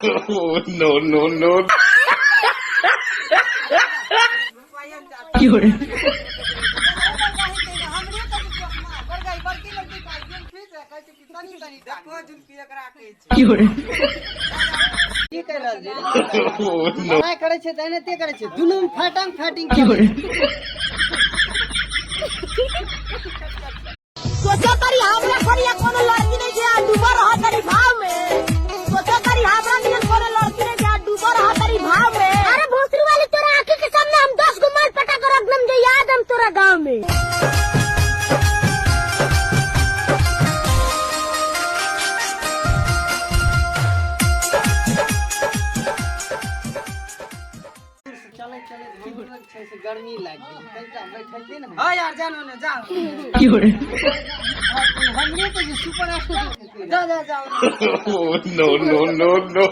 Oh, no, no, no. की कर रहल छी? लड़ाइ करै छै तऽ एनाहिते करै छै, दुनू मे फाटंग फाटिंग। सोचो तारी हमरा खरिया कोनो लड़की नहीं छै आ डूबल रह तारी भाव में। सोचो तारी हमरा नियन कोनो लड़की नहीं छै आ डूबल रह तारी भाव में। अरे भोसड़ी वाली, तोरा आंखी के सामने हम 10 गो माल पटा कर रख दम, जे याद हम तोरा गांव में। चलै चलै हमरो छै से गर्मी लागि गेल, कनिटा बैठैते ने। हाँ यार, जानो ने, जा। हमरे तऽ जे सुपर स्टार, जा जा जा। Oh, no, no, no, no.